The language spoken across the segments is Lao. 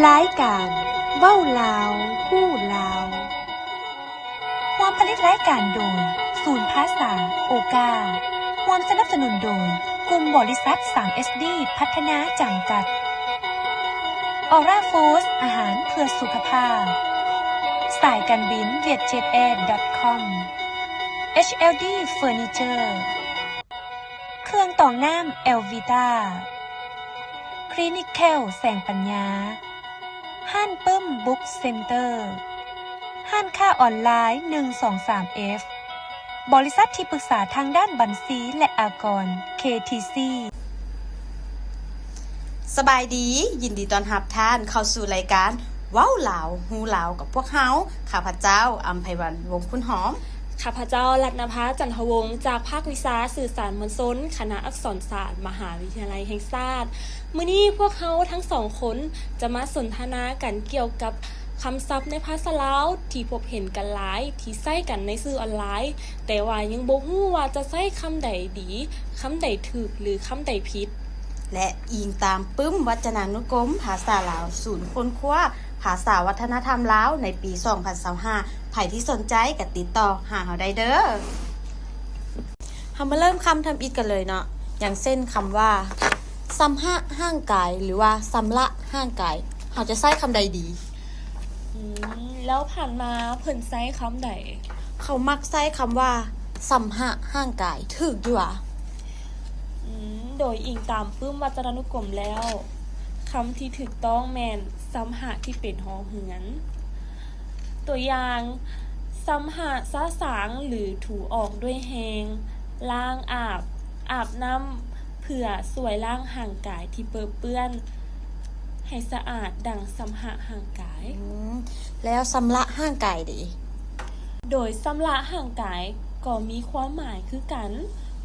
ລາຍການເວົ້າລາວ ຮູ້ລາວ. ຮ່ວມຜະລິດລາຍການໂດຍ ສູນພາສາໂອກາ. ຮ່ວມສະໜັບສະໜູນໂດຍ ກຸ່ມບໍລິສັດ ສາມເອັສດີ ພັດທະນາ ຈຳກັດ. ອອຣາຟູດ ອາຫານເພື່ອສຸຂະພາບ. ສາຍການບິນ ວຽດເຈັດແອດ ດອດຄອມ. ເອັດແອລດີ ເຟີນີເຈີ. ເຄື່ອງຕອງນ້ຳ ແອວວີຕາ. ຄລີນິກແຂ້ວ ແສງປັນຍາ. ຮ້ານປຶ້ມ ບຸກເຊັນເຕີ. ຮ້ານຄ້າອອນລາຍ ໜຶ່ງສອງສາມເອັຟ. ບໍລິສັດທີ່ປຶກສາທາງດ້ານບັນຊີ ແລະ ອາກອນ ເຄທີຊີ. ສະບາຍດີ, ຍິນດີຕ້ອນຮັບທ່ານເຂົ້າສູ່ລາຍການເວົ້າລາວ ຮູ້ລາວ ກັບພວກເຮົາ, ຂ້າພະເຈົ້າ ອຳໄພວັນ ວົງຄຸນຫອມ. ຂ້າພະເຈົ້າ ລັດນະພາ ຈັນທະວົງ ຈາກພາກວິຊາສື່ສານມວນຊົນ ຄະນະອັກສອນສາດ ມະຫາວິທະຍາໄລແຫ່ງຊາດ. ມື້ນີ້ພວກເຮົາທັງສອງຄົນຈະມາສົນທະນາກັນກ່ຽວກັບຄຳສັບໃນພາສາລາວທີ່ພົບເຫັນກັນຫຼາຍ ທີ່ໃຊ້ກັນໃນສື່ອອນລາຍ, ແຕ່ວ່າຍັງບໍ່ຮູ້ວ່າຈະໃຊ້ຄຳໃດດີ, ຄຳໃດຖືກ ຫຼື ຄຳໃດຜິດ. ແລະ ອີງຕາມປຶ້ມວັດຈະນານຸກົມພາສາລາວ ສູນຄົ້ນຄວ້າພາສາວັດທະນະທຳລາວ ໃນປີສອງພັນຊາວຫ້າ. ໃຜທີ່ສົນໃຈກໍຕິດຕໍ່ຫາເຮົາໄດ້ເດີ້. ເຮົາມາເລີ່ມຄຳທຳອິດກັນເລີຍເນາະ. ຢ່າງເຊັ່ນຄຳວ່າ ຊຳຮະຮ່າງກາຍ ຫຼືວ່າ ຊຳລະຮ່າງກາຍ, ເຮົາຈະໃຊ້ຄຳໃດດີ? ອືມ ແລ້ວຜ່ານມາເພິ່ນໃຊ້ຄຳໃດ? ເຂົາມັກໃຊ້ຄຳວ່າ ຊຳຮະຮ່າງກາຍ, ຖືກຢູ່ຫວາ? ອືມ ໂດຍອີງຕາມປຶ້ມວັດຈະນານຸກົມແລ້ວ, ຄຳທີ່ຖືກຕ້ອງແມ່ນ ຊຳຮະທີ່ເປັນຫໍເຮືອນ. ຕົວຢ່າງ, ຊຳຮະຊະສາງ ຫຼື ຖູອອກດ້ວຍແຮງ, ລ້າງອາບ, ອາບນ້ຳ ເພື່ອຊ່ວຍລ້າງຮ່າງກາຍທີ່ເປິເປື້ອນໃຫ້ສະອາດ ດັ່ງຊຳຮະຮ່າງກາຍ. ອືມ ແລ້ວຊຳລະຮ່າງກາຍເດ? ໂດຍຊຳລະຮ່າງກາຍກໍມີຄວາມໝາຍຄືກັນ.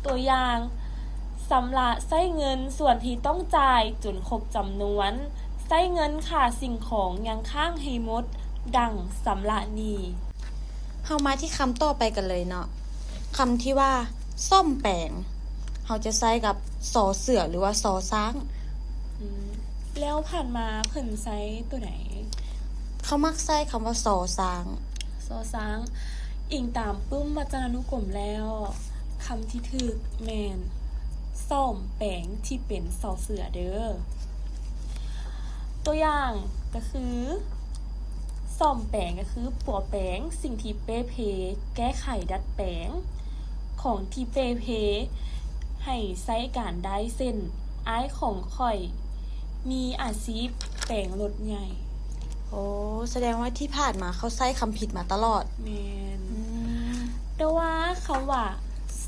ຕົວຢ່າງ, ຊຳລະໃຊ້ເງິນສ່ວນທີ່ຕ້ອງຈ່າຍຈົນຄົບຈຳນວນ, ໃຊ້ເງິນຄ່າສິ່ງຂອງຍັງຄ້າງໃຫ້ໝົດ, ດັ່ງຊຳລະໜີ້. ເຮົາມາທີ່ຄຳຕໍ່ໄປກັນເລີຍເນາະ. ຄຳທີ່ວ່າ ສ້ອມແປງ, ເຮົາຈະໃຊ້ກັບ ຊ ເສືອ ຫຼືວ່າ ຊ ຊ້າງ. ອືມ ແລ້ວຜ່ານມາເພິ່ນໃຊ້ຕົວໃດ? ເຂົາມັກໃຊ້ຄຳວ່າ ຊ ຊ້າງ. ຊ ຊ້າງ. ອີງຕາມປຶ້ມວັດຈະນານຸກົມແລ້ວ, ຄຳທີ່ຖືກແມ່ນ ສ້ອມແປງທີ່ເປັນ ຊ ເສືອ ເດີ້. ຕົວຢ່າງກໍຄື ສ້ອມແປງກໍຄື ປົວແປງສິ່ງທີ່ເປ່ເພ, ແກ້ໄຂດັດແປງຂອງທີ່ເປ່ເພໃຫ້ໃຊ້ການໄດ້, ເຊັ່ນ, ອ້າຍຂອງຂ້ອຍມີອາຊີບແປງລົດໃຫຍ່. ໂອ້ ສະແດງວ່າທີ່ຜ່ານມາເຂົາໃຊ້ຄຳຜິດມາຕະຫຼອດ. ແມ່ນ. ອືມ ແຕ່ວ່າຄຳວ່າ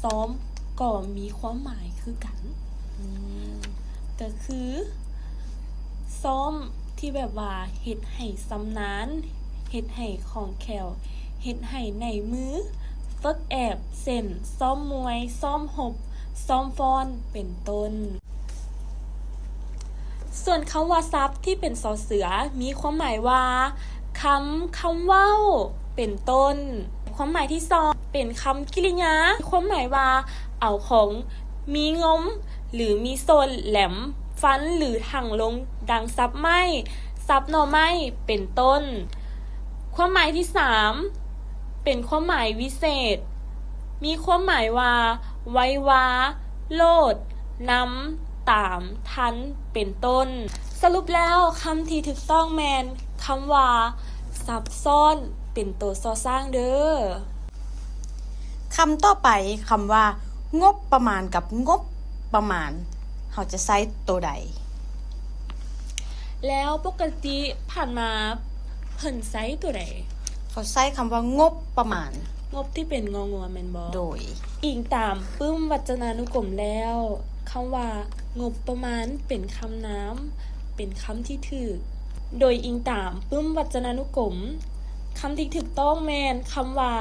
ຊ້ອມ ກໍມີຄວາມໝາຍຄືກັນ. ອືມ ກໍຄື ຊ້ອມທີ່ແບບວ່າເຮັດໃຫ້ຊຳນານ, ເຮັດໃຫ້ຄ່ອງແຄ້ວ, ເຮັດໃຫ້ໃນມືຝຶກແອບ, ເຊັ່ນ, ຊ້ອມມວຍ, ຊ້ອມຮົບ, ຊ້ອມຟ້ອນ ເປັນຕົ້ນ. ສ່ວນຄຳວ່າສັບທີ່ເປັນ ຊ ເສືອ ມີຄວາມໝາຍວ່າ ຄຳ, ຄຳເວົ້າ ເປັນຕົ້ນ. ຄວາມໝາຍທີສອງ ເປັນຄຳກິລິຍາ ມີຄວາມໝາຍວ່າ ເອົາຂອງມີງົມ ຫຼື ມີໂສ້ນແຫຼມຟັນ ຫຼື ຖັງລົງ ດັ່ງສັບໄມ້, ສັບໜໍ່ໄມ້ ເປັນຕົ້ນ. ຄວາມໝາຍທີສາມ ເປັນຄວາມໝາຍວິເສດ ມີຄວາມໝາຍວ່າ ໄວວາ, ໂລດ, ນຳ, ຕາມ, ທັນ ເປັນຕົ້ນ. ສະຫຼຸບແລ້ວ, ຄຳທີ່ຖືກຕ້ອງແມ່ນຄຳວ່າ ຊັບຊ້ອນ ເປັນໂຕຊໍຊ້າງເດີ້. ຄຳຕໍ່ໄປ, ຄຳວ່າ ງົບປະມານ ກັບ ງົບປະມານ ເຮົາຈະໃຊ້ໂຕໃດ? ແລ້ວປົກກະຕິຜ່ານມາເພິ່ນໃຊ້ໂຕໃດ? ເຂົາໃຊ້ຄຳວ່າ ງົບປະມານ. ງົບທີ່ເປັນ ງ ງົວ ແມ່ນບໍ່? ໂດຍ. ອີງຕາມປຶ້ມວັດຈະນານຸກົມແລ້ວ, ຄຳວ່າ ງົບປະມານ ເປັນຄຳນາມ, ເປັນຄຳທີ່ຖືກ. ໂດຍອີງຕາມປຶ້ມວັດຈະນານຸກົມ, ຄຳທີ່ຖືກຕ້ອງແມ່ນຄຳວ່າ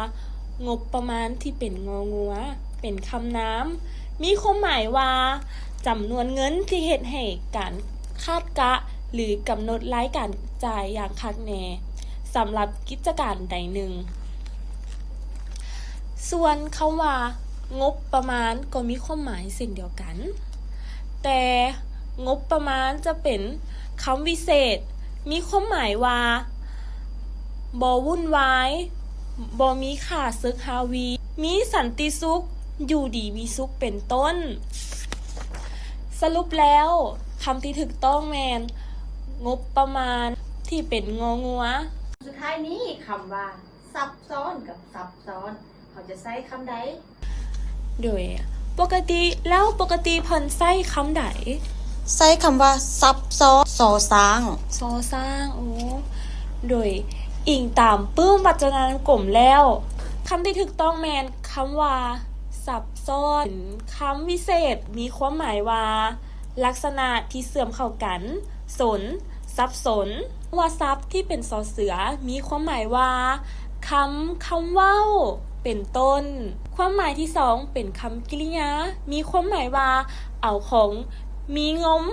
ງົບປະມານ ທີ່ເປັນ ງ ງົວ ເປັນຄຳນາມ, ມີຄວາມໝາຍວ່າ ຈຳນວນເງິນທີ່ເຮັດໃຫ້ການຄາດກະ ຫຼື ກຳນົດລາຍການຈ່າຍຢ່າງຄັກແນ່ ສຳລັບກິດຈະການໃດໜຶ່ງ. ສ່ວນຄຳວ່າ ງົບປະມານ ກໍມີຄວາມໝາຍເຊັ່ນດຽວກັນ, ແຕ່ງົບປະມານຈະເປັນຄຳວິເສດ ມີຄວາມໝາຍວ່າ ບໍ່ວຸ່ນວາຍ, ບໍ່ມີຂ້າເສິກຮາວີ, ມີສັນຕິສຸກ, ຢູ່ດີມີສຸກ ເປັນຕົ້ນ. ສະຫຼຸບແລ້ວ, ຄຳທີ່ຖືກຕ້ອງແມ່ນ ງົບປະມານ ທີ່ເປັນ ງໍງົວ. ສຸດທ້າຍນີ້, ຄຳວ່າ ຊັບຊ້ອນກັບ ຊັບຊ້ອນ ເຮົາຈະໃຊ້ຄຳໃດ? ໂດຍ ປົກກະຕິແລ້ວ ປົກກະຕິເພິ່ນໃຊ້ຄຳໃດ? ໃຊ້ຄຳວ່າ ຊັບຊ້ອນ ຊໍຊ້າງ ຊໍຊ້າງ. ໂອ້ ໂດຍ ອີງຕາມປຶ້ມວັດຈະນານຸກົມແລ້ວ, ຄຳທີ່ຖືກຕ້ອງແມ່ນຄຳວ່າ ຊັບຊ້ອນ ເປັນຄຳວິເສດ ມີຄວາມໝາຍວ່າ ລັກສະນະທີ່ເຊື່ອມເຂົ້າກັນ, ສົນ, ສັບສົນ. ຄຳວ່າ ຊັບ ທີ່ເປັນ ຊໍເສືອ ມີຄວາມໝາຍວ່າ ຄຳ, ຄຳເວົ້າ ເປັນຕົ້ນ. ຄວາມໝາຍທີສອງ ເປັນຄຳກິລິຍາ ມີຄວາມໝາຍວ່າ ເອົາຂອງມີງົມ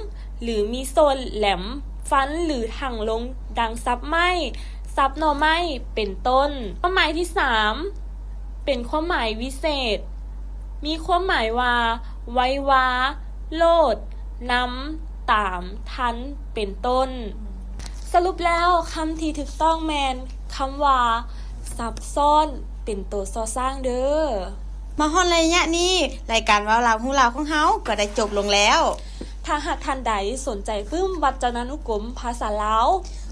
ຫຼື ມີໂສ້ນແຫຼມຟັນ ຫຼື ຖັງລົງ ດັ່ງສັບໄມ້, ສັບໜໍ່ໄມ້ ເປັນຕົ້ນ. ຄວາມໝາຍທີສາມ ເປັນຄວາມໝາຍວິເສດ ມີຄວາມໝາຍວ່າ ໄວວາ, ໂລດ, ນຳ, ຕາມ, ທັນ ເປັນຕົ້ນ. ສະຫຼຸບແລ້ວ, ຄຳທີ່ຖືກຕ້ອງແມ່ນຄຳວ່າ ຊັບຊ້ອນ ເປັນໂຕ ຊໍຊ້າງ ເດີ້. ມາຮອດໄລຍະນີ້, ລາຍການເວົ້າລາວຮູ້ລາວຂອງເຮົາກໍໄດ້ຈົບລົງແລ້ວ. ຖ້າຫາກທ່ານໃດສົນໃຈປຶ້ມວັດຈະນານຸກົມພາສາລາວ,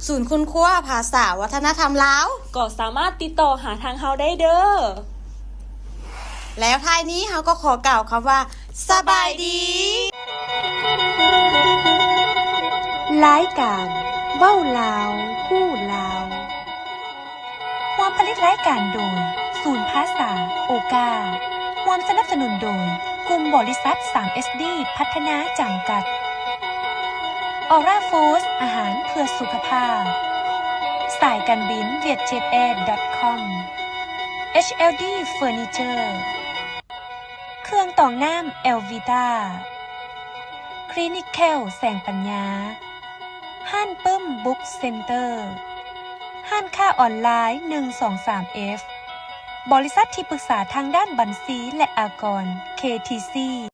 ສູນຄົ້ນຄວ້າພາສາວັດທະນະທຳລາວ, ກໍສາມາດຕິດຕໍ່ຫາທາງເຮົາໄດ້ເດີ້. ແລ້ວທ້າຍນີ້ເຮົາກໍຂໍກ່າວຄຳວ່າ ສະບາຍດີ. ລາຍການເວົ້າລາວຮູ້ລາວ ຮ່ວມຜະລິດລາຍການໂດຍ ສູນພາສາໂອກາ, ຮ່ວມສະໜັບສະໜູນໂດຍ ກຸ່ມບໍລິສັດ ສາມເອສດີ ພັດທະນາ ຈຳກັດ, ອອຣາຟູດ ອາຫານເພື່ອສຸຂະພາບ, ສາຍການບິນ ວຽດເຈັດແອ ດອດຄອມ, ເອັດເອັລດີ ເຟີນີເຈີ, ເຄື່ອງຕອງນ້ຳ ແອລວີຕາ, ຄລີນິກແຂ້ວ ແສງປັນຍາ, ຮ້ານປຶ້ມ ບຸກເຊັນເຕີ, ຮ້ານຄ້າອອນລາຍ ໜຶ່ງສອງສາມເອັຟ, ບໍລິສັດທີ່ປຶກສາທາງດ້ານບັນຊີ ແລະ ອາກອນ ເຄທີຊີ.